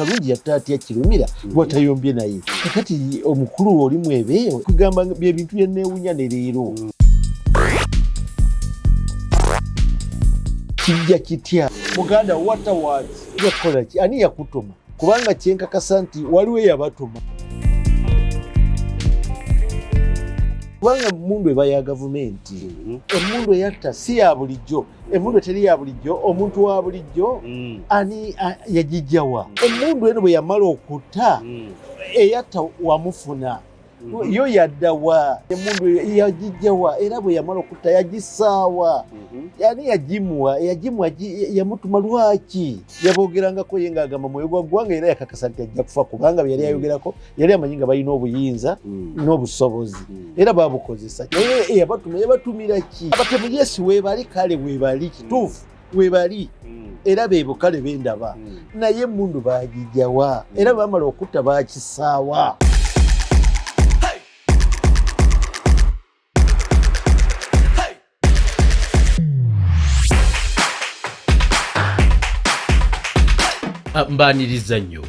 Kalungi yatta atya Kirumira gwatayombye naye? Kakati omukulu oli mwebeewo kugamba byebintu byenneewunya ne leero. Kijja kitya muganda wata wati yakukola ki? Ani yakutuma? Kubanga kyenkakasa nti waliwo eyabatuma, kubanga emundu eba ya gavumenti. Emundu eyatta si ya bulijjo, emundu eteri ya bulijjo, omuntu wa bulijjo ani yagijjawa? Emundu eno bwe yamala okutta, eyatta wamufuna, yo yaddawa? Emundu yagijjawa? Era bwe yamala okutta yagisaawa? Yani yagimuwa? Yagimuwa, yamutuma lwaki? Yabogerangako ye ng'agamba mwoyo gwa ggwanga, era yakakasa nti ajja kufa, kubanga bye yali ayogerako yali amanyi nga balina obuyinza n'obusobozi, era babukozesa. Naye eyabatuma yabatumira ki? Abatemu yesi weebali, kale weebali, kituufu weebali, era beebo kale bendaba, naye emundu bagijjawa? Era bamala okutta bakisaawa? Mbaniriza nnyo,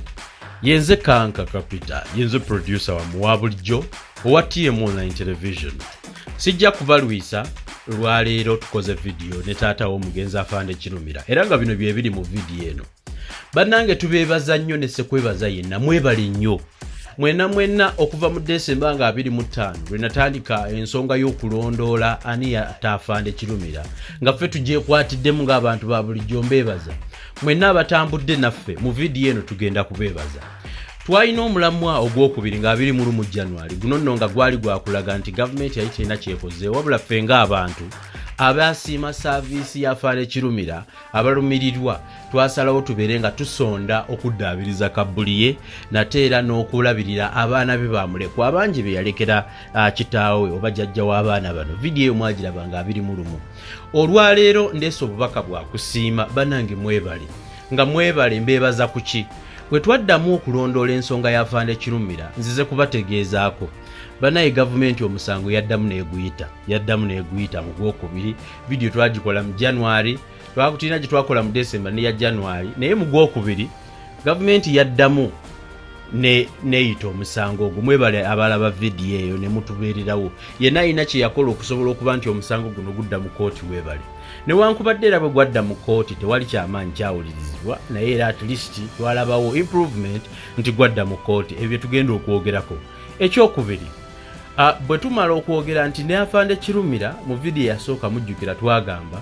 yenze Kanka Kapita, yenze producer wamu wa bulijjo owa TM Online Television. Sijja kubalwisa, lwaleero tukoze vidiyo ne taata w'omugenzi Afande Kirumira, era nga bino bye biri mu vidiyo eno. Bannange, tubeebaza nnyo ne sekwebaza yenna, mwebale nnyo mwena mwenna. Okuva mu Desemba nga 25 lwe natandika ensonga y'okulondoola ani yatta Afande Kirumira, nga ffe tugyekwatiddemu ng'abantu ba bulijjo, mbeebaza mwenna abatambudde naffe. Mu vidiyo eno tugenda kubeebaza. Twalina omulamwa ogwokubiri nga 21 January guno nno, nga gwali gwakulaga nti gavumenti yali terina kyekoze, wabula ffe ng'abantu abasiima service ya Afande Kirumira, abalumirirwa, twasalawo tubeere nga tusonda okuddaabiriza kabbuliye, nate era n'okulabirira abaana be bamulekwa abangi be yalekera kitaawe oba jjajja w'abaana bano. Vidiyo eyo mwagiraba nga 21. Olwaleero ndeese obubaka bwakusiima. Bannange, mwebale, nga mwebale. Mbeebaza kuki? Bwe twaddamu okulondoola ensonga ya Afande Kirumira, nzize kubategeezaako banaye, gavumenti omusango yaddamu n'eguyita, yaddamu n'eguyita mu gwokubiri. Vidiyo twagikola mu January, twakutulina gye twakola mu Desemba neya January, naye mu gwokubiri gavumenti yaddamu neyita omusango ogwo. Mwebale abalaba vidiyo eyo ne mutubeererawo. Yenna alina kye yakola okusobola okuba nti omusango guno gudda mu kooti, weebale. Newankubadde era bwe gwadda mu kooti tewali kyamaanyi kyawulirizibwa, naye era at least twalabawo improvement nti gwadda mu kooti. Ebyo tugenda okwogerako. Ekyokubiri, bwe tumala okwogera nti ne Afande Kirumira mu vidiyo eyasooka mujjukira twagamba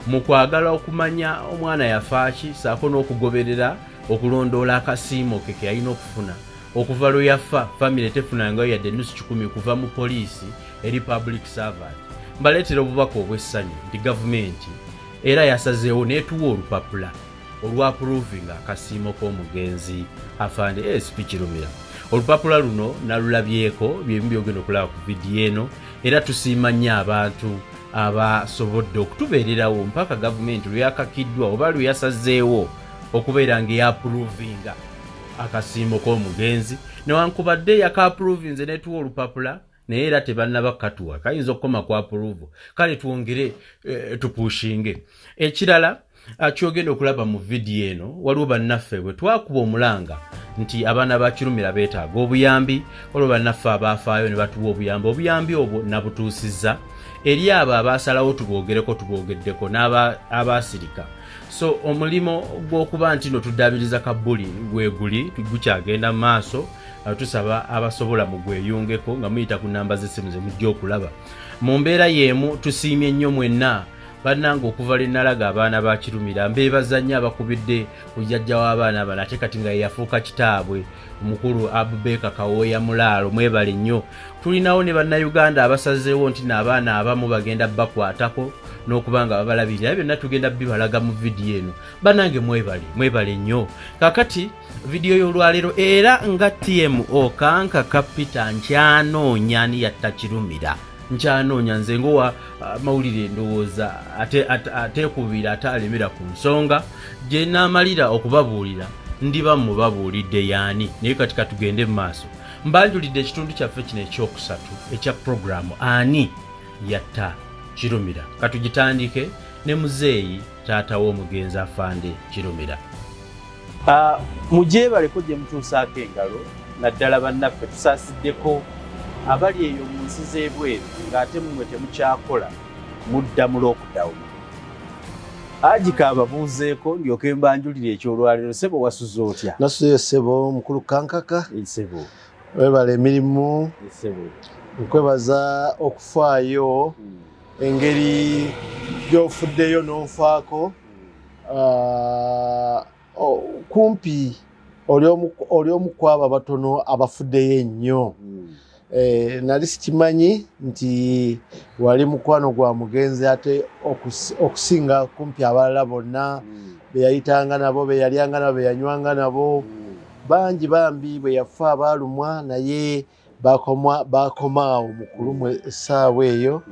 mu kwagala okumanya omwana yafaaki, saako n'okugoberera okulondoola akasiimo ke ke yalina okufuna. Okuva lwe yafa, famire tefunangayo yadde nusu kikumi kuva mu poliisi eri public servant. Mbaleetera obubaka obw'essanyu nti gavumenti era yasazeewo n'etuwa olupapula olwa approvinga akasiimo k'omugenzi Afande SP Kirumira. Olupapula luno nalulabyeko, byemu byogenda okulaba ku vidiyo eno. Era tusiima nnyo abantu abasobodde okutubeererawo mpaka gavumenti lwe yakakiddwa oba lwe yasazeewo okubeera nga eyaapprovinga akasiimo k'omugenzi. Newankubadde yakaapprovinze netuwa olupapula, naye era tebannaba katuwa, kayinza okukoma ku approval. Kale twongere tupushinge. Ekirala kyogenda okulaba mu vidiyo eno, waliwo bannaffe bwe twakuba omulanga nti abaana ba Kirumira beetaaga obuyambi, waliwo bannaffe abaafaayo ne batuwa obuyambi. Obuyambi obwo nabutuusizza eri abo abasalawo tuboogereko, tuboogeddeko n'abaasirika. So omulimo gw'okuba nti no tuddaabiriza kabbuli weeguli, gukyagenda mu maaso. Tusaba abasobola mugweyungeko nga muyita ku namba z'essimu ze mujja okulaba. Mu mbeera y'emu, tusiimye nnyo mwenna bannange okuva lwe nalaga abaana ba Kirumira. Mbeebaza nnyo abakubidde ku jjajja w'abaana bano, ate kati nga yeyafuuka kitaabwe, omukulu Abubeeka Kawooya Mulaalo. Mwebale nnyo. Tulinawo ne Bannayuganda abasazeewo nti n'abaana abamu bagenda bakwatako n'okuba nga babalabirira. Byonna tugenda bibalaga mu vidiyo eno. Bannange, mwebale, mwebale nnyo. Kakati vidiyo y'olwaleero, era nga TMO Kanka Kapita, nkyanoonya ani yatta Kirumira. Nkyanoonya nze ngowa mawulire, ndowooza ateekubiira ate alemera ku nsonga gye naamalira okubabuulira, ndiba mubabuulidde yaani. Naye kati katugende mu maaso. Mbanjulidde ekitundu kyaffe kino ekyokusatu ekya puroguramu Ani Yatta Kirumira. Katugitandike ne muzeeyi taata w'omugenzi Afande Kirumira. Mugyebaleko gye mutuusaako engalo, naddala bannaffe tusaasiddeko abali eyo mu nsi z'ebweru ng'ate mmwe temukyakola, mudda mu lockdown. Haji kaababuuzeeko ndyoke mbanjulire ekyolwaliro. Ssebo, wasuze otya? Nasuzeyo ssebo mukulu Kankaka. Ssebo. Webala emirimu. Ssebo. Nkwebaza okufaayo, engeri gy'ofuddeyo n'onfaako. Kumpi oli omu ku abo abatono abafuddeyo ennyo. Nali sikimanyi nti wali mukwano gwa mugenzi, ate okusinga kumpi abalala bonna be yayitanga nabo, be yalyanga nabo, be yanywanga nabo. Bangi bambi bwe yafa baalumwa, naye bakomaawo mu kulumwa essaawa eyo,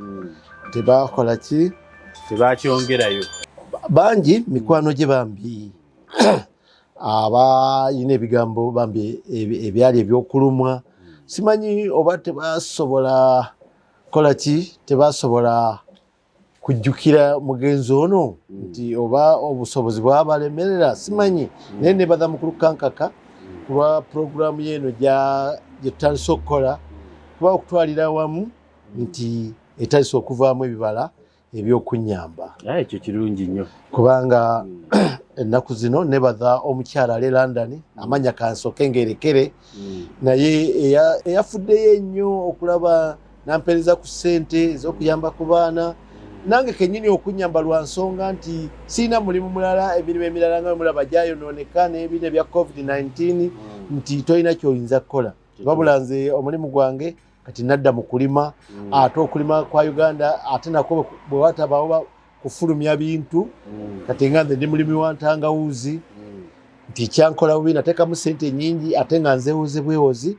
tebakola ki? Tebakyongerayo. Bangi mikwano gye bambi abayina ebigambo bambi ebyali ebyokulumwa. Simanyi oba tebasobola kola ki, tebasobola kujjukira mugenzi ono nti oba obusobozi bwabalemerera, simanyi. Naye nebaza mukulu Kankaka kulwa puroguramu yeeno gyetutandise okukola, kuba okutwalira awamu nti etandise okuvaamu ebibala ebyokunyamba. Ekyo kirungi nnyo. Kubanga ennaku zino nebaza omukyala ali London, amanya kansoke ngerekere, naye eyafuddeyo ennyo okulaba nampeereza ku ssente ez'okuyamba ku baana, nange kennyini okunyamba, lwa nsonga nti sirina mulimu mulala. Emirimu emirala nga mulaba gyayonooneka n'ebina ebya COVID-19, nti tolina kyoyinza kukola. Wabula nze omulimu gwange kati nadda mu kulima, ate okulima kwa Uganda ate nako bwe watabawo kufulumya bintu. Kati nga nze ndi mulimi wa ntangawuzi, nti kyankola bubi, nateekamu sente nyingi ate nga nzewoze bwewozi,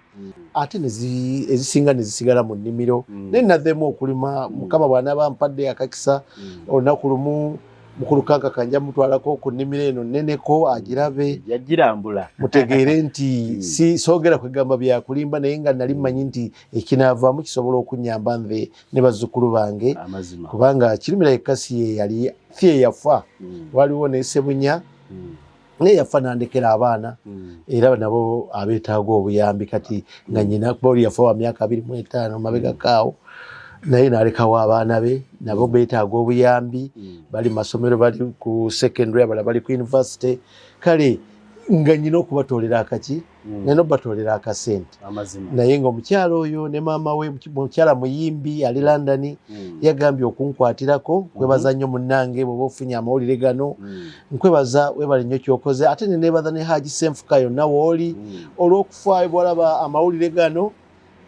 ate ezisinga nezisigala mu nnimiro. Naye nazeemu okulima. Mukama bw'anaaba mpadde akakisa olunaku lumu, mukulu Kankaka nja mutwalako ku nnimiro eno nneneko agirabe. Yagirambula. Mutegeere nti si soogera kwegamba byakulimba, naye nga nali mmanyi nti ekinaavaamu kisobola okunyamba nze ne bazzukulu bange. Amazima. Kubanga Kirumira yekka si ye yali si ye yafa. Waliwo ne Sebunya, naye yafa nandekera abaana, era nabo abeetaaga obuyambi. Kati nga nyina, kuba oli yafa wa myaka 25 mabegakaawo, naye nalekawo abaana be, nabo beetaaga obuyambi. Bali masomero, bali ku secondary, abalala bali ku university. Kale nga nyina okubatoolera akaki, nina obatoolera akasente. Amazima. Naye nga omukyalo oyo ne maama we, mukyala muyimbi ali London, yagambye okunkwatirako. Kwebaza nnyo munnange, bw'oba ofunye amawulire gano, nkwebaza, webale nnyo kyokoze. Ate neneebaza ne Haji Senfuka yonna wooli olw'okufaayo, bwalaba amawulire gano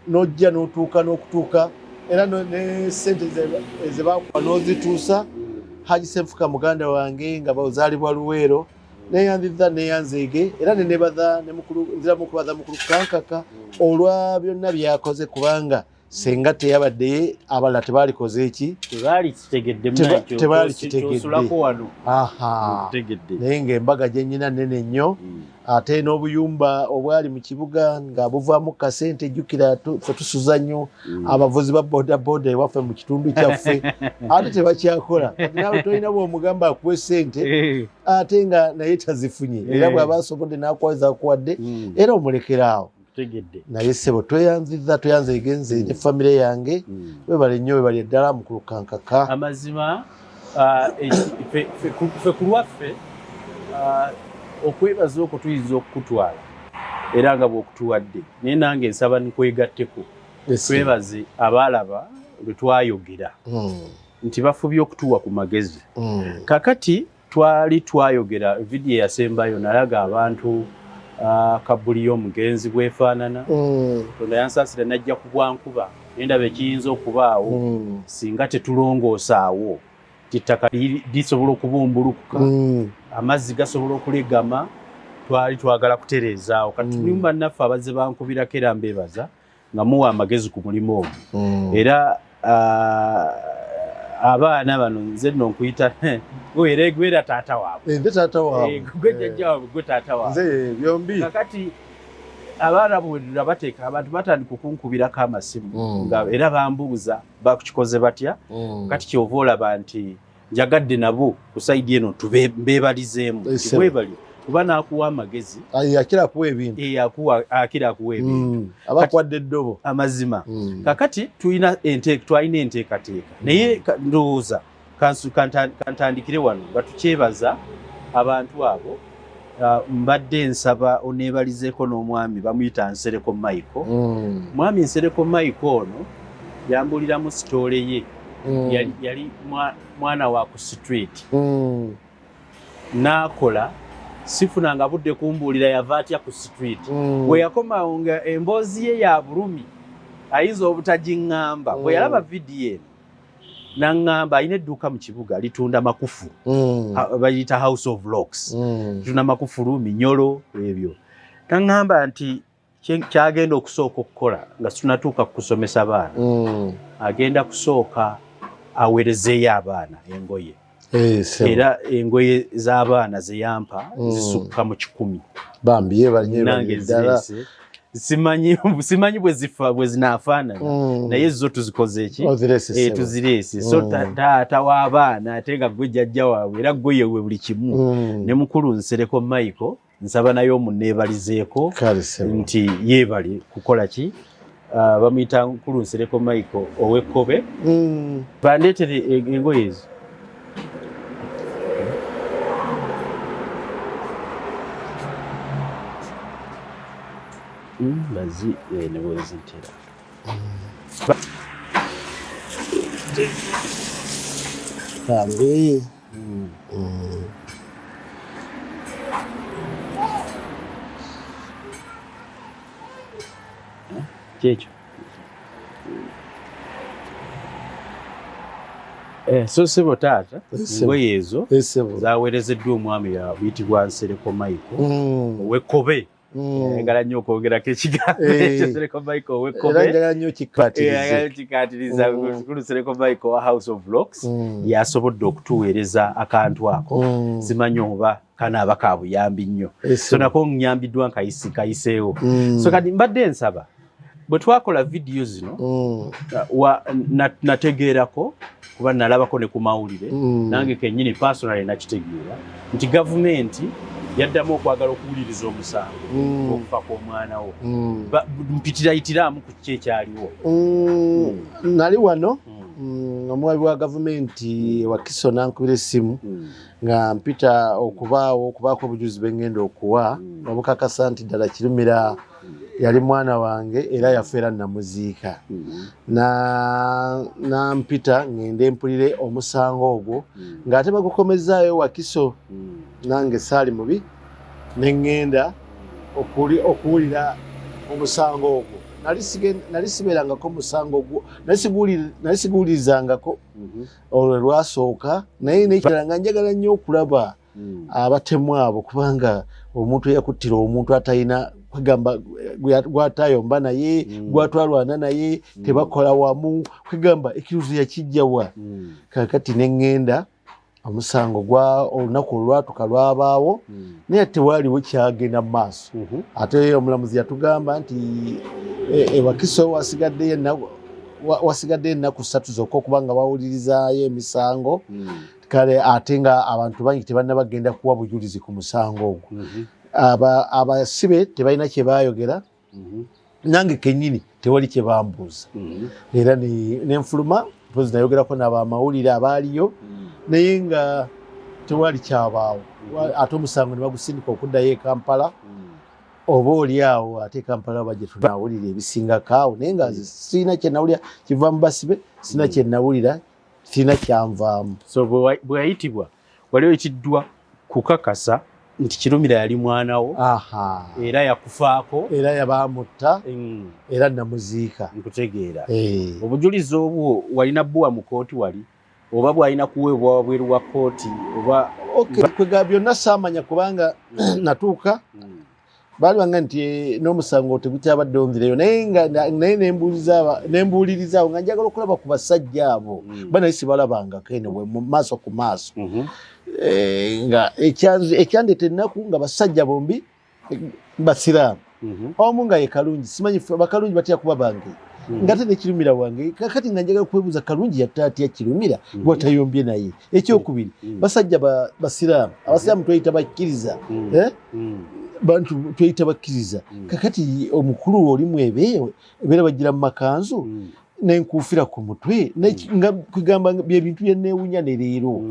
n'ojja n'otuuka n'okutuuka, era ne sente ze bakuwa n'ozituusa. Haji Senfuka muganda wange nga bazaalibwa Luweero, neyanziza, neyanzeege. Era nenebaza nziramu okubaza mukulu Kankaka olwa byonna byakoze, kubanga senga teyabadde, abalala tebalikoze eki? Tebaali kitegedde. Tebaali kitegedde. Kyosulako wano. Aha. Tegedde. Naye ng'embaga gye nnyina nnene nnyo, ate n'obuyumba obwali mu kibuga nga buvaamu kasente. Jjukira ffe tusuza nnyo abavuzi ba boda boda ewaffe mu kitundu kyaffe, ate tebakyakola. Kati naawe tolina bw'omugamba akuwe sente, ate nga naye tazifunye, era bw'aba asobodde n'akuwaza akuwadde, era omulekeraawo. Tegedde. Naye ssebo tweyanziza, tweyanze ne famire yange. Webale nnyo, webale ddala mukulu Kankaka. Amazima, ffe ku lwaffe, okwebaza okwo tuyinza okukutwala era nga bw'okutuwadde, naye nange nsaba nkwegatteko, twebaze abaalaba lwe twayogera nti bafubye okutuwa ku magezi. Kakati twali twayogera vidiyo eyasembayo, nalaga abantu kabuli y'omugenzi bwefaanana. Tonda yansaasira najja ku bwankuba nendaba ekiyinza okubaawo singa tetulongoosaawo, ti ettaka lisobola okubumbulukuka, amazzi gasobola okulegama. Twali twagala kutereezaawo. Kati tulimu bannaffe abazze bankubirako, era mbeebaza nga muwa amagezi ku mulimu ogwo. Era abaana bano, nze nno nkuyita era gwera taata waabwe. Nze taata waabwe. Gwe jjajja waabwe, gwe taata waabwe. Nze byombi. Kakati abaana bwe bateeka, abantu batandika okunkubirako amasimu, nga era bambuuza bakikoze batya. Kati kyova olaba nti njagadde nabo ku side eno mbeebalizeemu. Ese. Mwebali Kuba n'akuwa amagezi. Akira akuwa ebintu. Akira akuwa ebintu. Abakuwadde eddobo. Amazima. Kakati tulina twalina enteekateeka. Naye ndowooza kantandikire wano nga tukyebaza abantu abo. Mbadde nsaba oneebalizeeko n'omwami bamuyita Nsereko Michael. Mwami Nsereko Michael ono yambuliramu sitoole ye. Yali mwana wa ku street. N'akola sifunanga budde kumbuulira yava atya ku street. Bwe yakomawo nga emboozi ye ya bulumi ayinza obutagiŋŋamba. Bwe yalaba vidiyo eno n'aŋŋamba alina edduuka mu kibuga litunda makufu. Bayita House of Locks. Litunda makufulu, minyolo ebyo. N'aŋŋamba nti kyagenda okusooka okukola nga tunatuuka kusomesa baana. Agenda kusooka aweerezeeyo abaana engoye. Era engoye z'abaana ze yampa zisukka mu 100. Bambi yeebale nange ddala. Simanyi bwe zifa bwe zinaafaanana. Naye zo tuzikoze eki? Tuzireese. So taata w'abaana ate nga gwe jjajja waabwe era gwe yewe buli kimu. Ne mukulu Nsereko Michael nsaba naye omunneebalizeeko nti yeebale kukola ki? Bamuyita mukulu Nsereko Michael ow'Ekkobe. Bandeetere engoye ezo. Bazi ne bwezitera. Bambi. Kyekyo. So sebo taata, engoye ezo zaweerezeddwa omwami ayitibwa Nsereko Michael ow'Ekkobe. Njagala nnyo okwogerako ekigambo ekyo Nsereko Michael ow'Ekkobe. Era njagala nnyo okikkaatiriza. Mukulu Nsereko Michael wa House of Locks yasobodde okutuweereza akantu ako. Simanyi oba kanaaba ka buyambi nnyo. So nako nnyambiddwa nkayiseewo. So kati mbadde nsaba bwe twakola vidiyo zino nategeerako kuba nalabako ne ku mawulire nange kennyini personally nakitegeera nti gavumenti yaddamu okwagala okuwuliriza omusango okufa kw'omwana wo. Mpitirayitiramu ku kiki ekyaliwo. Nali wano omuwabi wa gavumenti Wakiso n'ankubira essimu nga mpita okubaawo okubaako obujulizi bwe ngenda okuwa obukakasa nti ddala Kirumira yali mwana wange era yafa era namuziika. Nampita ngende mpulire omusango ogwo ng'ate bagukomezaayo Wakiso. Nange saali mubi ne ŋŋenda okuwulira omusango ogwo. Nali sibeerangako musango ogwo, nali siguwulirizangako olwo lwasooka, naye n'ekirala nga njagala nnyo okulaba abatemu abo kubanga omuntu eyakuttira omuntu atalina kwegamba gwatayomba naye gwatwalwana naye tebakola wamu kwegamba ekiruzi yakijjawa. Kaakati ne ŋŋenda omusango gwa olunaku olwatuka lwabaawo naye tewaaliwo kyagenda mu maaso. Ate omulamuzi yatugamba nti Wakiso wasigaddeyo ennaku 3 zokka okuba nga bawulirizaayo emisango. Kale ate nga abantu bangi tebannaba kugenda kuwa bujulizi ku musango ogwo. Abasibe tebalina kye baayogera, nange kennyini tewali kye bambuuza. Era nenfuluma mpozi nayogerako n'abamawulire abaaliyo naye nga tewali kyabaawo. Ate omusango ne bagusindika okuddayo e Kampala oba oli awo ate e Kampala oba gye tunaawulira ebisingako awo, naye nga sirina kye nawulira kiva mu basibe, sirina kye nawulira, sirina kyanvaamu. So bwe wayitibwa wali oyitiddwa kukakasa nti Kirumira yali mwana wo era yakufaako era yabamutta era namuziika. Nkutegeera. Obujulizi obwo walina bbuwa mu kkooti wali oba bwalina kuweebwa wabweru wa kkooti oba kwega byonna saamanya kubanga natuuka baali banga nti n'omusango tegukyabaddewo nzireyo, naye nembuulirizaawo nga njagala okulaba ku basajja abo banaye sibalabangako eno bwe mu maaso ku maaso. Nga ekyandeeta ennaku nga basajja bombi basiraamu. Omu nga ye Kalungi, simanyi bakalungi batya kuba bange. Nga te ne Kirumira wange. Kakati nga njagala kwebuuza, Kalungi yatta atya Kirumira gwatayombye naye? Ekyokubiri, basajja basiraamu, abasiraamu tweyita bakkiriza, eh? Bantu tweyita bakkiriza. Kakati omukulu oli mwebe ebeera bagira mu makanzu nenkuufira ku mutwe, nga kugamba byebintu byenneewunya ne leero.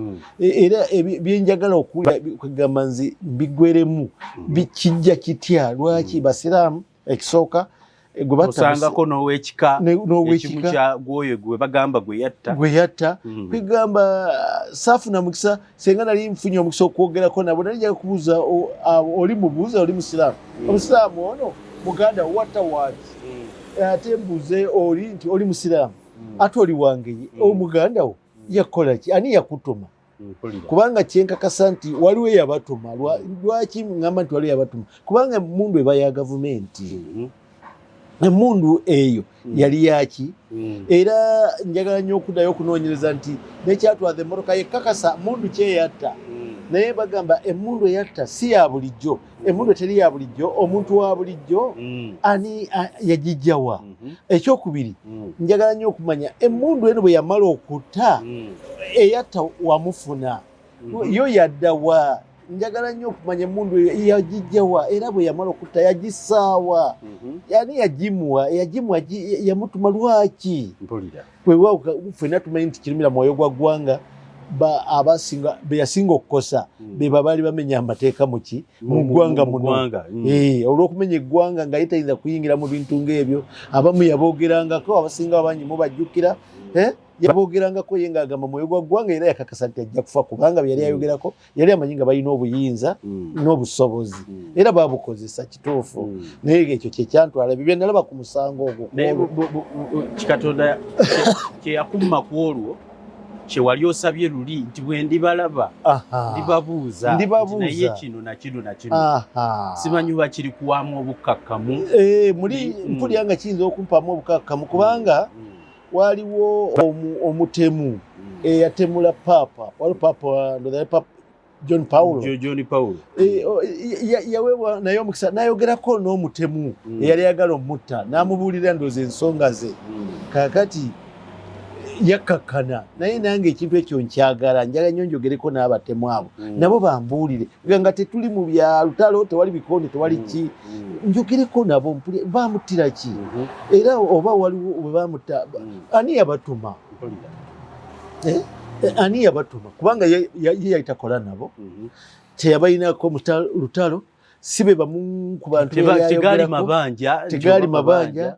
Era byenjagala okuwulira, kugamba nze mbigweremu, kijja kitya? Lwaki basiraamu ekisooka gwe batta? Osangako n'owekika ekimu n'owekika kya gwoyo gwe bagamba gwe yatta. Gwe yatta. Kwegamba saafuna mukisa. Senga nali nfunye omukisa okwogerako nabo, nali njagala kubuuza oli mubuuza, oli musiraamu? Omusiraamu ono muganda watta waaki? Ate mbuuze oli nti, oli musiraamu, ate oli wangeye, omuganda wo yakola ki? Ani yakutuma? Kubanga kyenkakasa nti waliwo eyabatuma. Lwaki ŋŋamba nti waliwo eyabatuma? Kubanga emundu eba ya gavumenti. Emundu eyo yali yaki? Era njagala nnyo okuddayo okunoonyereza nti nekyatwaza emmotoka yekakasa mundu kyeyatta. Naye bagamba emundu eyatta si ya bulijjo, emundu eteri ya bulijjo, omuntu wa bulijjo ani yagijjawa? Ekyokubiri, njagala nnyo okumanya emundu eno bwe yamala okutta, eyatta wamufuna, yo yaddawa? Njagala nnyo okumanya emundu eyo yagijjawa, era bwe yamala okutta yagisaawa? Yani yagimuwa? Yagimuwa yamutuma lwaki? Weewaawo ffenna tumanyi nti Kirumira mwoyo gwa ggwanga. Abasinga be yasinga okukosa be babaali bamenya amateeka muki mu ggwanga muno. Ggwanga. Olw'okumenya eggwanga nga ye tayinza kuyingira mu bintu ng'ebyo. Abamu yaboogerangako, abasinga abangi mubajjukira, eh? Yaboogerangako ye ng'agamba mwoyo gwa ggwanga, era yakakasa nti ajja kufa, kubanga bye yali ayogerako yali amanyi nga balina obuyinza n'obusobozi, era babukozesa kituufu. Naye ekyo kyekyantwala, ebyo bye nalaba ku musango ogwo. Naye Katonda kyeyakumma ku olwo kyewali osabye luli nti bwe ndibalaba ndibabuuza. Ndibabuuza. Naye kino nakino nakino simanyi oba kiri kuwaamu obukkakkamu. Muli mpulira nga kiyinza okumpaamu obukakkamu, kubanga waliwo omutemu eyatemula paapa, waliwo paapa, ndowooza Papa John Paulo. John Paul. Yaweebwa naye omukisa n'ayogerako n'omutemu eyali ayagala omutta, n'amubuulira ndowooza ensonga ze. Kaakati yakkakkana. Naye nange ekintu ekyo nkyagala, njagala nnyo njogereko n'abatemu abo, nabo bambuulire nga tetuli mu bya lutalo, tewali bikonde, tewali ki. Njogereko nabo mpulire bamuttira ki, era oba waliwo bwe bamutta, ani yabatuma? Mpulira. Ani yabatuma? Kubanga ye yali takola nabo, teyabalinako lutalo, si be bamu ku bantu Tegali beyayogerako. mabanja. Tegali mabanja.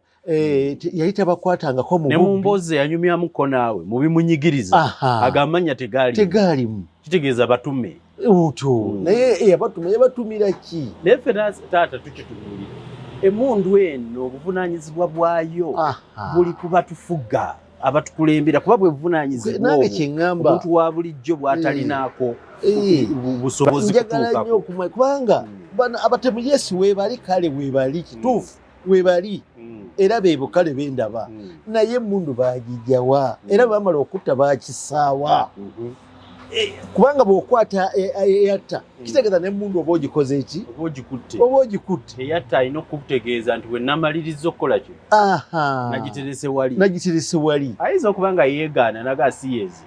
Yali tabakwatangako mu Ne mu bubbi. mboozi yanyumyamuko naawe mubimunyigiriza, agamanya tegaali. Tegaalimu. Kitegeeza batume. Otyo. Naye eyabatuma yabatumira ki? Naye ffe taata tukitunuulira emundu eno, obuvunaanyizibwa bwayo buli ku batufuga, abatukulembera, kuba bwe buvunaanyizibwa Nange obwo kyeŋŋamba. omuntu wa bulijjo bw'atalinaako busobozi Njagala nnyo kutuukako. okumanya, kubanga bano abatemu, yes, weebali, kale weebali, kituufu weebali, era beebo kale bendaba. Naye emundu bagijjawa? Era bamala okutta bakisaawa? Kubanga bw'okwata eyatta, kitegeeza n'emundu oba ogikoze eki? Oba ogikutte. Oba ogikutte. Eyatta alina okukutegeeza nti bwe namaliriza okukola kino, nagiterese wali. Nagiterese wali. Ayinza okuba nga yeegaana naga siyezi,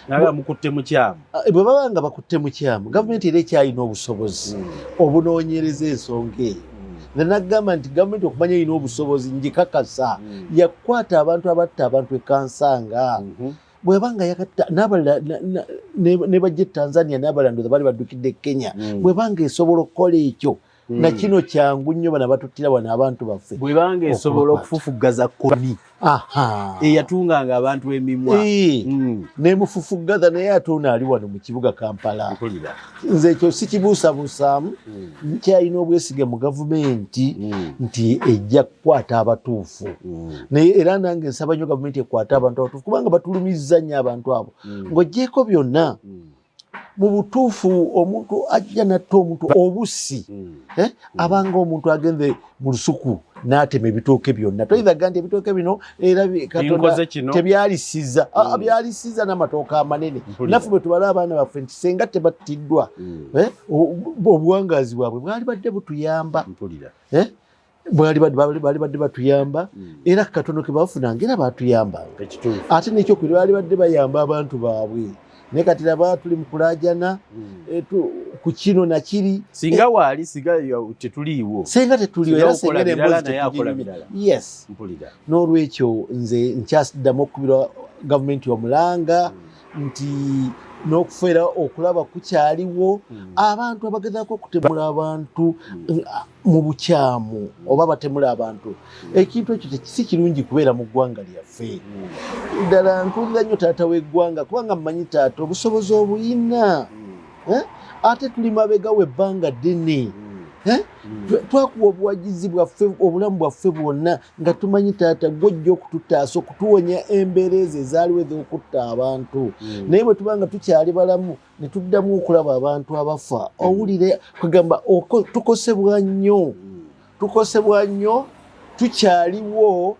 naga mukutte mukyamu. Ah, bwe baba nga bakutte mukyamu, gavumenti era ekyalina obusobozi obunoonyereza ensonga eyo. Nze nagamba nti gavumenti okumanya erina obusobozi, njikakasa, yakukwata abantu abatta abantu ekansanga. Bweba nga yakatta n'abalala ne bajja e Tanzania, n'abalala ndowooza baali baddukidde e Kenya. Bweba nga esobola okukola ekyo, na kino kyangu nnyo, bano abatuttira wano abantu baffe. Bwebanga esobola Okubakwata. okufufuggaza Kony eyatunganga abantu emimwa. Nemufufuggaza, naye ate ono ali wano mu kibuga Kampala. Mpulira. Nze ekyo sikibuusabuusaamu. Nkyalina obwesige mu gavumenti nti ejja kukwata abatuufu. Naye era nange nsaba nnyo gavumenti ekwate abantu abatuufu, kubanga batulumizza nnyo abantu abo. Ng'oggyeko byonna, mu butuufu omuntu ajja natta omuntu obusi, abanga omuntu agenze mu lusuku n'atema ebitooke byonna. Toyinza ga nti ebitooke bino era Katonda Binkoze kino. tebyalisiza. Ah, byalisiza n'amatooke amanene. Mpulira. Naffe bwe tubala abaana baffe nti senga tebattiddwa, obuwangaazi bwabwe bwali badde butuyamba. Mpulira. Eh? Bwali baali badde batuyamba era katono ke bafunanga era batuyambanga. Ate nekyokubiri, baali badde bayamba abantu baabwe, naye kati laba tuli mu kulaajana ku kino nakiri. Singa waali, singa tetuliiwo. Senga tetuliwo era senga nemboozi tetuginyumya. Yes, n'olwekyo nze nkyasiddamu okukubira gavumenti omulanga nti n'okufeera okulaba kukyaliwo abantu abagezaako okutemula abantu mu bukyamu oba batemula abantu. Ekintu ekyo si kirungi kubeera mu ggwanga lyaffe. Ddala nkulira nnyo taata w'eggwanga, kubanga mmanyi taata obusobozi obuyina, ate tuli mabega w'ebbanga ddene. Twakuwa obuwagizi bwaffe obulamu bwaffe bwonna nga tumanyi taata gwojja okututaasa, okutuwonya embeera ezo ezaaliwo ez'okutta abantu. Naye bwe tuba nga tukyali balamu ne tuddamu okulaba abantu abafa, owulire kugamba tukosebwa nnyo, tukosebwa nnyo. Tukyaliwo,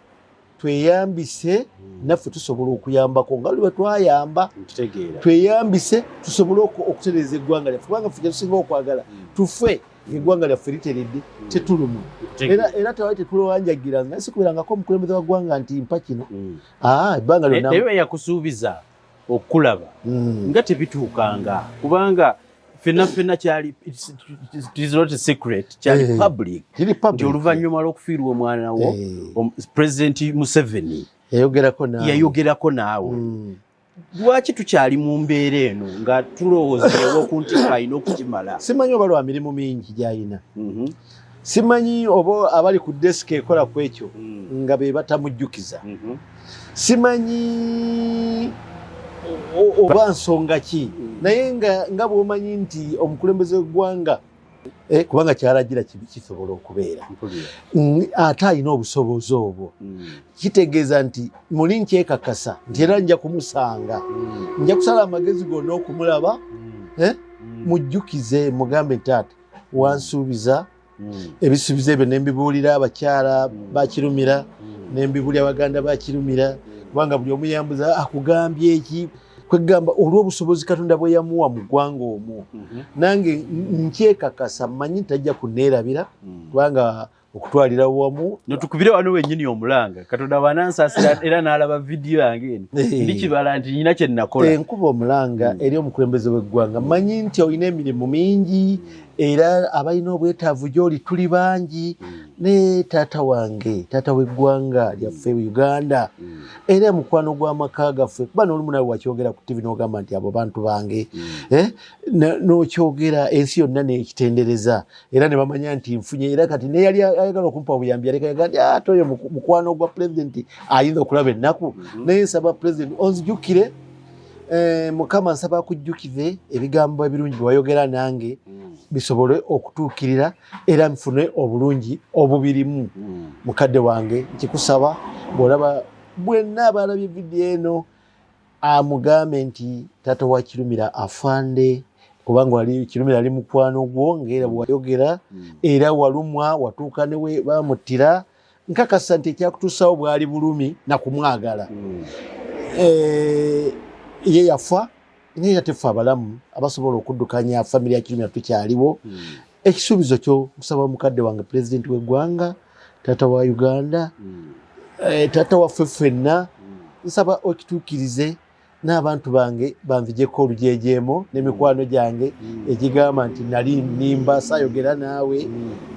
tweyambise, naffe tusobola okuyambako nga lwe twayamba. Tweyambise tusobole okutereeza eggwanga lyaffe, kubanga ffe kyetusinga okwagala tufe eggwanga lyaffe literedde, tetulumwa. Era tewali tetulowanjagira nga sikuberangako omukulembeze wa ggwanga nti mpa kino ebbanga lyonna. Naye yakusuubiza okulaba nga tebituukanga, kubanga fenna fenna kyali, it is not a secret, kyali public nti oluvannyuma lw'okufiirwa omwana wo, President Museveni yayogerako naawe. Lwaki tukyali mu mbeera eno nga tulowooza ku nti alina okukimala? Simanyi oba lwa mirimu mingi gy'alina, simanyi oba abali ku desk ekola ku ekyo nga be batamujjukiza, simanyi oba nsonga ki, naye nga bw'omanyi nti omukulembeze w'eggwanga, kubanga kyalagira kibi kisobola okubeera, ate alina obusobozi obwo, kitegeeza nti muli nkyekakasa nti era nja kumusanga, nja kusala amagezi gonna okumulaba, mujjukize, mugambe taata wansuubiza ebisuubizo ebyo, nembibuulira abakyala bakirumira, nembibuulira abaganda bakirumira, kubanga buli omu yambuza akugambye eki. Kwegamba olw'obusobozi Katonda bwe yamuwa mu ggwanga omwo, nange nkyekakasa mmanyi ntajja kuneerabira, kubanga okutwalira wamu. Notukubire wano wennyini omulanga. Katonda bw'anansaasira era n'alaba vidiyo yange eno, ndikibala nti nyina kye nakola. Enkuba omulanga eri omukulembeze w'eggwanga, mmanyi nti olina emirimu mingi era abalina obwetaavu gy'oli tuli bangi, ne taata wange, taata w'eggwanga lyaffe Uganda, era mukwano gw'amaka gaffe, kuba n'olumu nawe wakyogera ku TV n'ogamba nti abo bantu bange, n'okyogera ensi yonna n'ekitendereza era ne bamanya nti nfunye. Era kati neyali ayagala okumpa obuyambi aleka yaga nti ate oyo mukwano gwa pulezidenti ayinza okulaba ennaku. Naye nsaba pulezidenti onzijukire, Mukama nsaba akujjukize ebigambo ebirungi bye wayogera nange bisobole okutuukirira era nfune obulungi obubirimu. Mukadde wange, nkikusaba, bw'olaba bwenna abalabye vidiyo eno, amugambe nti taata wa Kirumira afande, kubanga wali Kirumira ali mukwano gwo ngaera bwewayogera era walumwa watuuka newe bamuttira. Nkakasa nti ekyakutuusawo bwali bulumi nakumwagala. Ye yafa, naye yatefe abalamu abasobola okuddukanya famire ya Kirumira tukyaliwo. Ekisuubizo kyo nkusaba mukadde wange, pulezidenti w'eggwanga, taata wa Uganda, taata waffe ffenna, nsaba okituukirize n'abantu bange banvijeko olujejeemo n'emikwano gyange egigamba nti nali nimba saayogera naawe.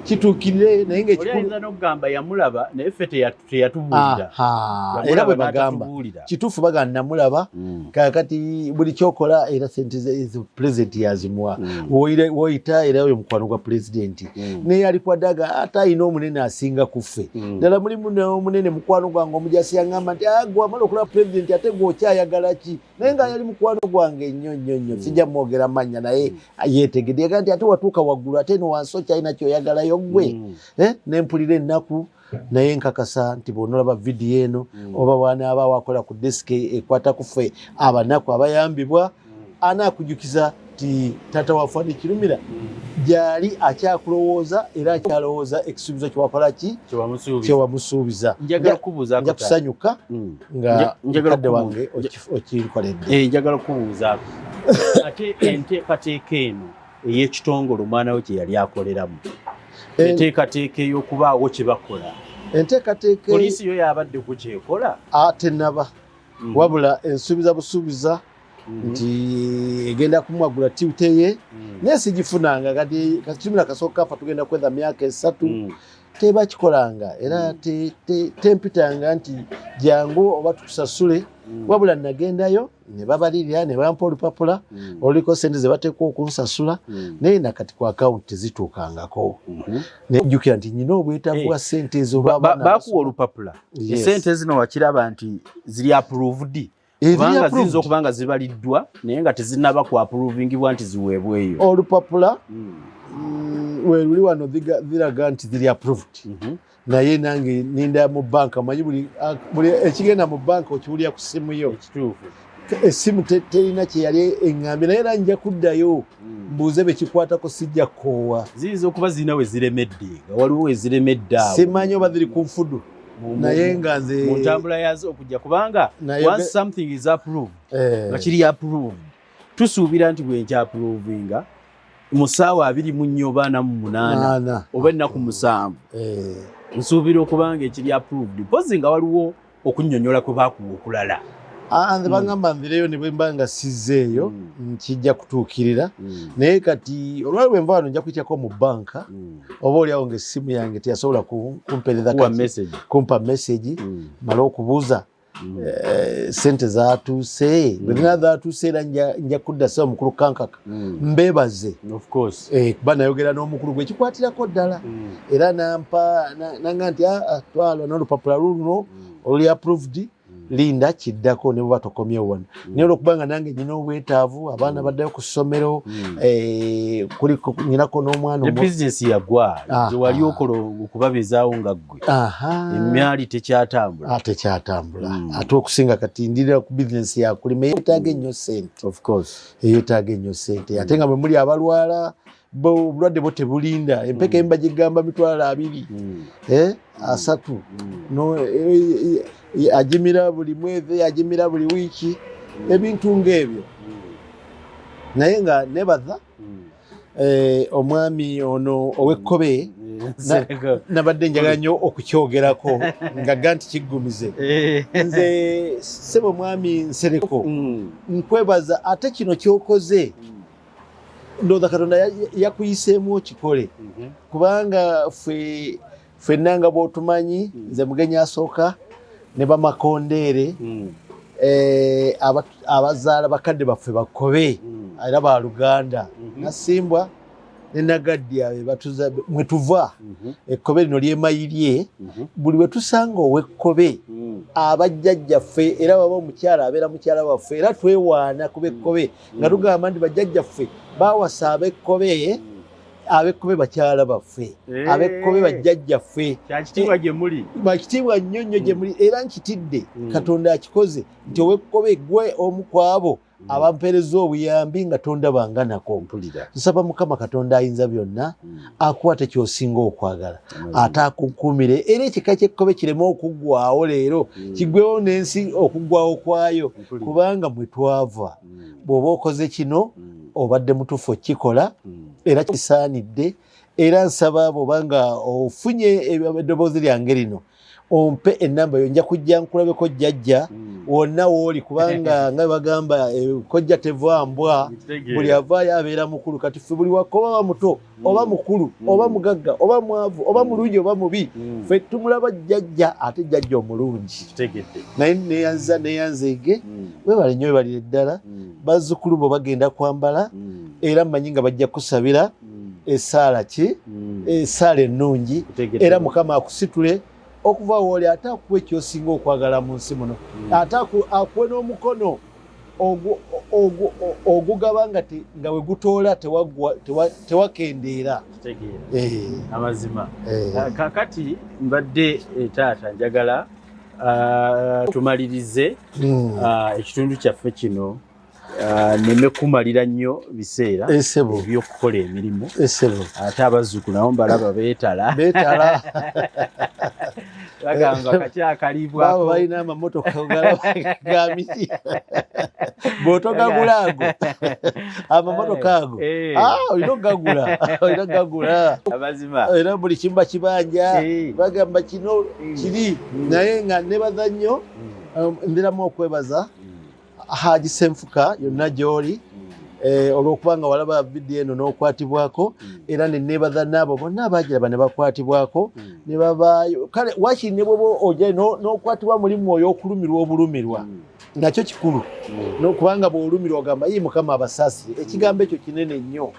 Kituukirire, naye nga ekikulu n'okugamba yamulaba naye ffe teyatubuulira. Era bwe bagamba kituufu, bagamba namulaba. Kakati buli kyokola era sente pulezidenti yazimuwa, woyita era oyo mukwano gwa pulezidenti, naye ali kwadaga ate alina omunene asinga ku ffe. Ddala mulimu omunene mukwano gwange omujasi yaŋŋamba nti gwe amala okulaba pulezidenti ate gwe okyayagala ki? Naye nga yali mukwano gwange nnyo nnyo nnyo, sijja mwogera mannya, naye yeetegedde. Yagaa nti ate watuuka waggulu ate eno wansi okyalina kyoyagalayo gwe? Nempulira ennaku, naye nkakasa nti bw'onolaba vidiyo eno oba bw'anaaba wakola ku desk ekwata ku ffe abanaku abayambibwa, anaakujukiza nti taata wa Afande Kirumira gyali akyakulowooza era akyalowooza ekisuubizo kyewakola ki kyewamusuubiza. Nja kusanyuka nga mukadde wange okinkoledde. Njagala kubuuzaako ate enteekateeka eno ey'ekitongole omwana we kye yali akoleramu. Enteekateeka ey'okubaawo kye bakola. Enteekateeka. Poliisi yo yabadde ku kyekola? Tenaba. Wabula ensuubiza busuubiza nti egenda kumwagula tiwute ye, naye sigifunanga. Kati kakitumira kasooka kafa, tugenda kweza myaka 3. Tebakikolanga era tempitanga nti jangu oba tukusasule. Wabula nagendayo ne babalirira ne bampa olupapula oluliko sente ze bateekwa okunsasula, naye nakati ku akawunti tezituukangako. Naye jjukira nti nyina obwetaavu bwa sente ezo. Bakuwa olupapula, esente zino wakiraba nti ziri approved? Kubanga ziyinza okuba nga zibaliddwa naye nga tezinaba ku approvingibwa nti ziweebweyo. Olupapula weruli wano, ziraga nti ziri approved. Naye nange ninda mu banka, manyi buli ekigenda mu banka okiwulira ku simu yo. Essimu terina kyeyali eŋŋambye, naye era nja kuddayo mbuuze bekikwatako, sijja kukoowa. Ziyinza okuba zirina we ziremedde, nga waliwo we ziremedde awo. Simanyi oba ziri ku nfudu, naye nga nze mu ntambula yazo okujja, kubanga once something is approved, nga kiri approved, tusuubira nti bwenkya approvinga mu ssaawa 24 oba 48 oba ennaku 7, nsuubira okuba nga ekiri approved, mpozi nga waliwo okunnyonnyola kwe baakuwa okulala. Nze bagamba nvireyo ne bwe mba nga sizzeeyo nkijja kutuukirira. Naye kati olwali bwe nva wano nja kuyityako mu banka, oba oliawo nga essimu yange teyasobola kumpereza kumpa message, male okubuuza sente zatuuse. Bwe zina zatuuse, era nja kudda saba mukulu Kankaka mbeebaze, kuba nayogera n'omukulu gwe kikwatirako ddala, era nampa nanga nti twala n'olupapula luno oluli approved, linda kiddako ne bweba tokomyewo wano. Naye olwokubanga nange nyina obwetaavu, abaana baddayo ku ssomero, kuliko nyinako n'omwana. Bizinesi yagwa gyewali okola okubabezaawo nga ggwe, emyali tekyatambula. Tekyatambula. Ate okusinga kati ndirira ku bizinesi yakulima, eyetaaga ennyo sente, eyetaaga ennyo sente. Ate nga bwe muli abalwala, obulwadde bwo tebulinda. Empeka emba gigamba 20,000, 30,000, agimira buli mwezi, agimira buli wiiki, ebintu ng'ebyo. Naye nga nebaza omwami ono ow'ekkobe, nabadde njagala nnyo okukyogerako nga ga nti kiggumize. Nze ssebo mwami Nsereko, nkwebaza. Ate kino kyokoze, ndowooza Katonda yakuyiseemu okikole, kubanga ffe ffenna nga bw'otumanyi, nze mugenyi asooka ne bamakondeere, abazaala bakadde baffe bakobe era baluganda, Nasimbwa ne Nagaddi, abe batuza mwe tuva. Ekkobe lino lyemayirye, buli we tusanga ow'ekkobe abajjajjaffe, era baba omukyala abeera mukyala waffe, era twewaana kuba ekkobe nga tugamba nti bajjajjaffe bawasa ab'ekkobe, ab'ekkobe bakyala baffe, ab'ekkobe bajjajjaffe. Kyakitiibwa gye muli. Bakitiibwa nnyo nnyo gye muli, era nkitidde. Katonda akikoze nti ow'ekkobe gwe omu ku abo abampeereza obuyambi nga tondabanga nako. Nsaba Mukama Katonda ayinza byonna akuwate kyosinga okwagala, ate akukuumire, era ekika ky'ekkobe kireme okuggwawo leero, kiggwewo n'ensi okuggwawo kwayo, kubanga mwe twava. Bw'oba okoze kino, obadde mutuufu okukikola, era kisaanidde. Era nsaba bw'oba nga ofunye eddoboozi lyange lino, ompe enamba yo, nja kujja nkulabeko jjajja wonna wooli, kubanga nga bagamba kojja teva mbwa, buli avaayo abeera mukulu. Kati ffe buli wakoba oba muto oba mukulu oba mugagga oba mwavu oba mulungi oba mubi, ffe tumulaba jjajja, ate jjajja omulungi. Naye neyanza neyanzeege, webale nnyo, webalire ddala. Bazzukulu bo bagenda kwambala, era mmanyi nga bajja kusabira esaala ki, esaala ennungi. Era Mukama akusitule okuva wooli, ate akuwe kyosinga okwagala mu nsi muno, ate akuwe n'omukono ogugaba nga we gutoola tewakendeera. Amazima. Kakati mbadde taata njagala tumalirize ekitundu kyaffe kino, neme kumalira nnyo biseera ebyokukola emirimu, ate abazzukulu nabo mbalaba beetala. Beetala. Bagamba kakyakalibwako. Balina amamotoka ga miti. Bw'otogagula ago amamotoka ago, Eh. ah, olina okugagula, olina okugagula. Amazima. Era buli kimu bakibanja, Eh. bagamba kino kiri. Naye nga nebaza nnyo, nziramu okwebaza Haji Senfuka yonna gy'oli, olw'okuba nga walaba vidiyo eno n'okwatibwako, era ne neebaza n'abo bonna abagiraba ne bakwatibwako ne babaayo. Kale wakiri ne bwoba ojja n'okwatibwa muli mwoyo okulumirwa obulumirwa, nakyo kikulu, n'okubanga bw'olumirwa ogamba, "Yi Mukama abasaasire." Ekigambo ekyo kinene nnyo,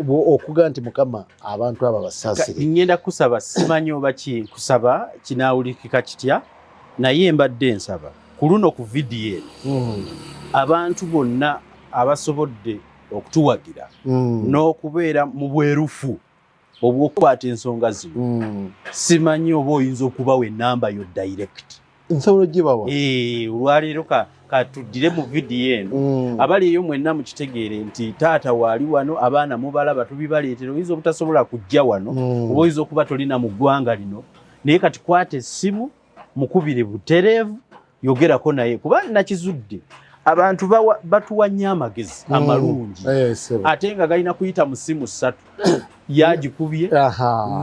okuga nti Mukama abantu abo abasaasire. Ngenda kusaba, simanyi oba kusaba kinaawulikika kitya, naye mbadde nsaba ku luno ku vidiyo eno, abantu bonna abasobodde okutuwagira n'okubeera mu bwerufu obw'okukwata ensonga zino, simanyi oba oyinza okubawa enamba yo direct. Nsobola ogibawa. Eh, olwaleero katuddire mu vidiyo eno. Abali eyo mwenna mukitegeere nti taata waali wano, abaana mubalaba, tubibaleetera. Oyinza obutasobola kujja wano, oba oyinza okuba tolina mu ggwanga lino, naye kati kwata essimu mukubire butereevu, yogerako naye, kuba nakizudde abantu batuwa nnyo amagezi amalungi, Eh, ssebo. ate nga galina kuyita mu ssimu ssatu, yagikubye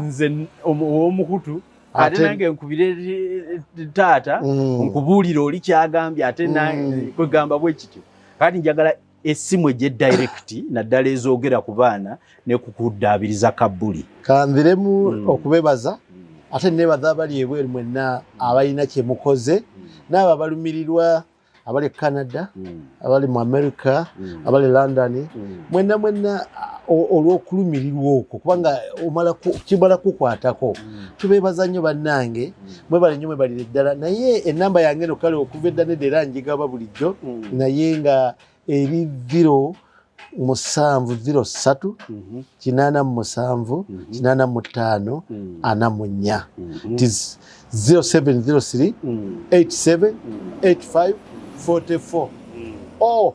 nze ow'omukutu, ate nange nkubire taata, nkubuulire oli kyagambye, ate kwegamba bwe kityo. Kati njagala essimu egye direct, naddala ezoogera ku baana ne kukuddaabiriza kabbuli. Kanziremu okubebaza, ate nebaza abali ebweru mwenna abalina kye mukoze, n'abo abalumirirwa abali e Canada, abali mu America, abali e London, mwenna mwenna, olw'okulumirirwa okwo, kubanga omala kimala kukwatako. Tubeebaza nnyo bannange, mwebale nnyo, mwebalire ddala. Naye enamba yange eno, kale okuva edda nedda era njigaba bulijjo, naye nga eri 0703 87 85 44. It is 0703 87 85 44 or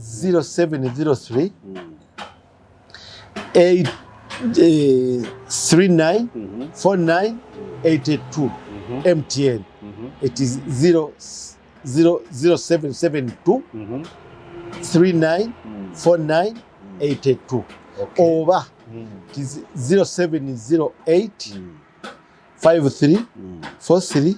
0703 8 39 49 82. MTN, it is 0 0 0772 39 49 82, oba it is 0708 53 43.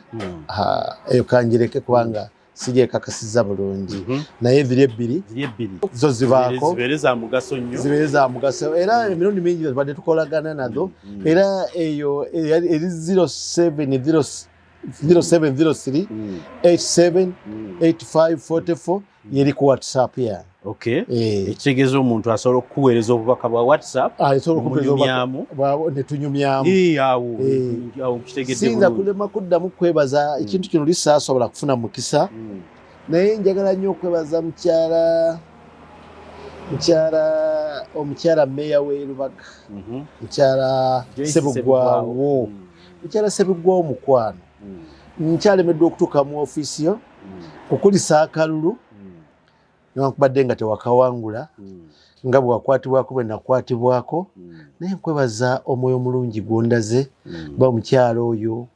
Eyo kanjireke kubanga sigyekakasiza bulungi, naye ziri ebbiri. Ziri ebbiri. Zo zibaako. Zibeere za mugaso nnyo. Zibeere za mugaso, era emirundi mingi tubadde tukolagana nazo. Era eyo eri 07 0703 87 85 44, yeri ku WhatsApp yange. Okay. Eh. Ekitegeeza omuntu asobola okukuweereza obubaka bwa WhatsApp. Asobola okupeereza obubaka munyumyamu. Ne tunyumyamu. Eh, awo Eh. awo nkitegedde Siyinza bulungi. kulema kuddamu kwebaza ekintu kino, lisaasobola kufuna mukisa, naye njagala nnyo okwebaza mukyala omukyala meeya w'e Lubaga, mukyala Joyce. Sebugwawo. Mukyala Sebugwawo, mukwano, nkyalemeddwa okutuuka mu ofiisi yo kukulisa akalulu, newankubadde nga tewakawangula nga bwe wakwatibwako bwe nakwatibwako, naye nkwebaza omwoyo omulungi gwondaze, kuba omukyala oyo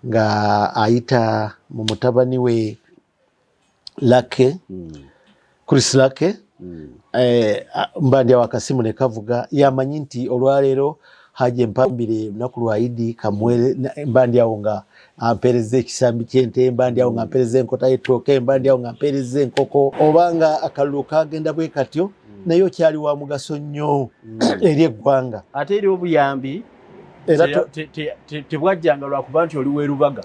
nga ayita mu mutabani we Lake, Chris Lake, mba ndi awo akasimu ne kavuga, yamanyi nti olwaleero Haji Empambire lunaku lwa Idi, kamwere mba ndi awo nga ampeereza ekisambi ky'ente, mba ndi awo nga ampeereza enkota y'ettooke, mba ndi awo nga ampeereza enkoko, obanga akalulu kagenda bwe katyo, naye okyali wa mugaso nnyo eri eggwanga. Ate eri obuyambi era tebwajjanga lwakuba nti oli w'erubaga,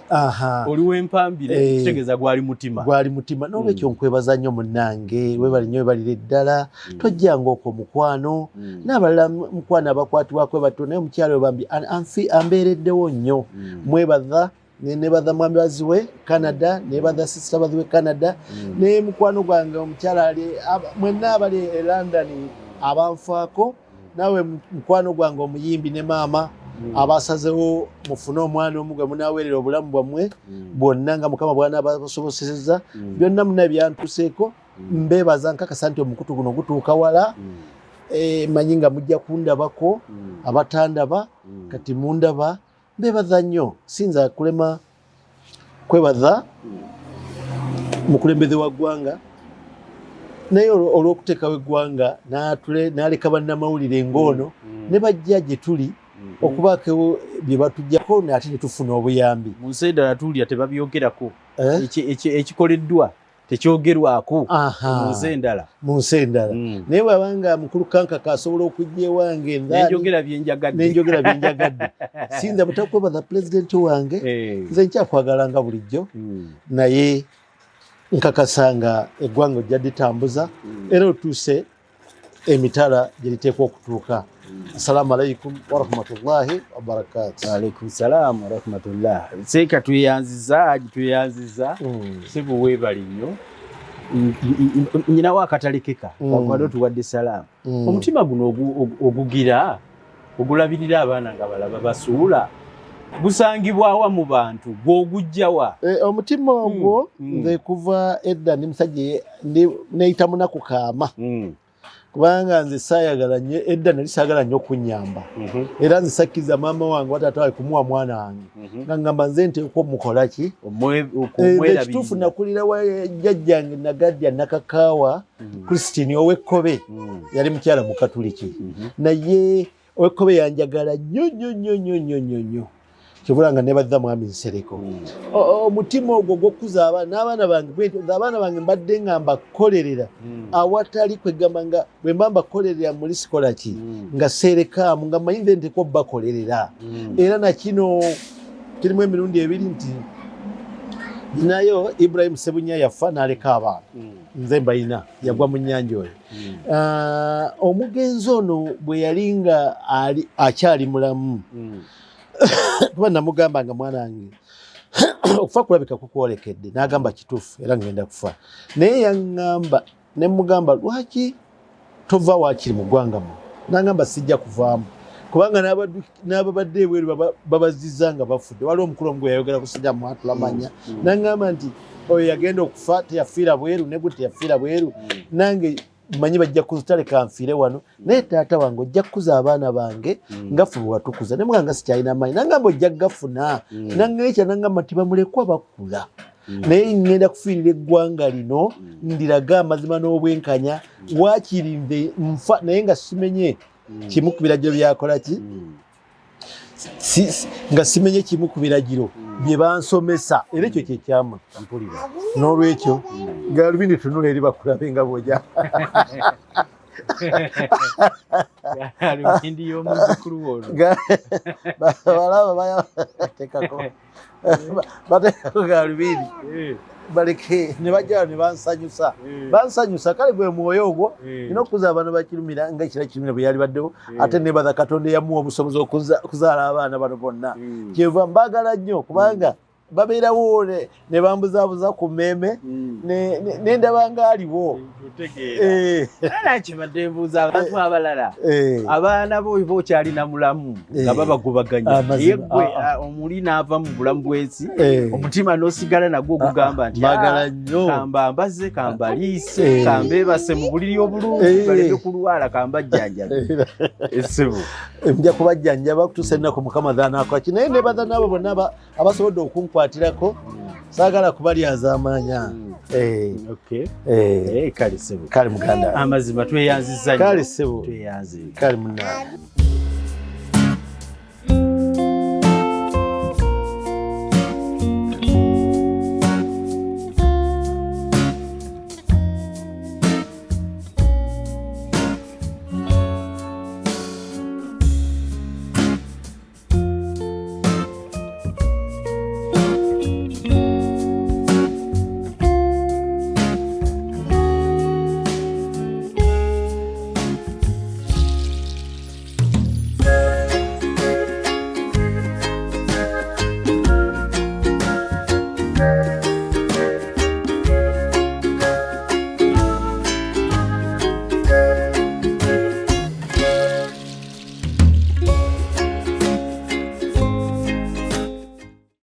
oli w'empambire, Eh. kitegeeza gwali mutima. Gwali mutima. N'olwekyo nkwebaza nnyo munnange, webale nnyo, webalire ddala. Tojjanga okwo mukwano, n'abalala mukwano abakwatibwako batyo, naye omukyalo we bambi ambeereddewo nnyo. Mwebaza, nebaza mwami we Canada, nebaza sister bazi we Canada, ne mukwano gwange omukyala ali mwenna abali e London abanfaako, naawe mukwano gwange omuyimbi ne maama abasazewo mufune omwana omu gwe munaaweerera obulamu bwammwe bwonna nga Mukama bw'anaabasobosezza. Byonna muna byantuseeko, mbeebaza. Nkakasa nti omukutu guno gutuuka wala. Manyi nga mujja kundabako, abatandaba kati mundaba, mbeebaza nnyo. Sinza kulema kwebaza mukulembeze wa ggwanga. Naye olw'okuteekawo eggwanga n'aleka bannamawulire ng'ono ne bajja gye tuli okubaako bye batujjako, ate ne tufuna obuyambi. Mu nsi endala tuwulira tebabyogerako. Ekikoleddwa tekyogerwako mu nsi endala. Mu nsi endala. Naye bw'abanga mukulu Kankaka asobola okujja ewange nenjogera byenjagadde, nenjogera byenjagadde, siyinza butakwebaza pulezidenti wange. Nze nkyakwagala nga bulijjo, naye nkakasa nga eggwanga ojja litambuza era otuuse emitala gye liteekwa okutuuka. Assalamu alaikum warahmatullahi wabarakatu. Waalaikum salaam warahmatullah. Seeka, tweyanziza Haji, tweyanziza. Sebo, weebale nnyo. Nyinawo akatalekeka wakwade otuwadde salaamu. Omutima guno ogugira ogulabirira abaana nga balaba basuula gusangibwawa mu bantu, gw'ogujjawa? Omutima ogwo, nze kuva edda ndi musajja neyita munaku kaama, kubanga nze saayagala nnyo edda, nali saagala nnyo okunyamba, era nze sakkiriza maama wange wa taata wange kumuwa mwana wange, nga ngamba nze nteekwa omukola ki. Ekituufu, nakulira wa jjajjange Nagadya Nakakaawa Christine ow'Ekkobe. Yali mukyala Mukatuliki, naye ow'Ekkobe yanjagala nnyo nnyo nnyo nnyo nnyo nnyo nnyo, kyobula nga nebaza mwami Nsereko. Omutima ogwo gw'okukuza abaana, n'abaana bange bwentyo, nze abaana bange mbadde nga mbakolerera awatali kwegamba nga bwe mba mbakolerera muli sikola ki, nga seerekaamu, nga mmanyi nze nteekwa obbakolerera. Era nakino kirimu emirundi ebiri nti nayo Ibrahim Sebunya yafa n'aleka abaana, nze mbalina, yagwa mu nnyanja oyo. Omugenzi ono bwe yali nga akyali mulamu, kuba namugamba nga mwana wange okufa kulabika kukwolekedde, n'agamba kituufu era ngenda kufa, naye yaŋŋamba ne mugamba lwaki tova waakiri mu ggwanga mu, n'agamba sijja kuvaamu kubanga n'ababadde ebweru babazizza nga bafudde. Waliwo omukulu omu gwe yayogera ku sijja mwatulamanya, n'aŋŋamba nti oyo yagenda okufa teyafiira bweru, negwe teyafiira bweru, nange manyi bajja kuzitaleka nfiire wano, naye taata wange ojja kukuza abaana bange nga ffe bwe watukuza. Ne mugamba sikyalina maanyi, nangamba ojja gafuna. Nangekya nangamba nti bamulekwa bakula, naye ngenda kufiirira eggwanga lino ndiraga amazima n'obwenkanya, waakiri nze nfa naye nga simenye kimu ku biragiro byakola ki, nga simenye kimu ku biragiro bye bansomesa, era ekyo kyekyama. N'olwekyo galubindi tunula eri bakulabe nga bwoja. Galubindi y'omuzukulu ono. Balaba batekako batekako galubindi, baleke ne bajja ne bansanyusa, bansanyusa. Kale gwe mwoyo ogwo nina okukuza abaana bakirumira nga ekira kirumira bwe yali baddewo. Ate nebaza Katonda eyamuwa obusobozi okuzaala abaana bano bonna, kyeva mbaagala nnyo kubanga babeerawo ne bambuzaabuza ku mmeeme nendaba nga aliwo. Era kibadde mbuuza abantu abalala, abaana bo oba okyalina mulamu nga babagobaganya, naye gwe omuli n'ava mu bulamu bw'ensi, omutima n'osigala nagwo ogugamba nti Mbagala nnyo. Kamba mbaze, kambaliise, kambeebase mu buliri obulungi, baleme kulwala, kambajjanjabe essebo. Nja kubajjanjaba kutuusa ennaku Mukama dhanakola ki, naye nebaza n'abo bonna abasobodde okunkwatirako, saagala kubalyaza amaanya. Kale sebo. Kale muganda. Amazima tweyanziza. Kale sebo. Tweyanze. Kale munange.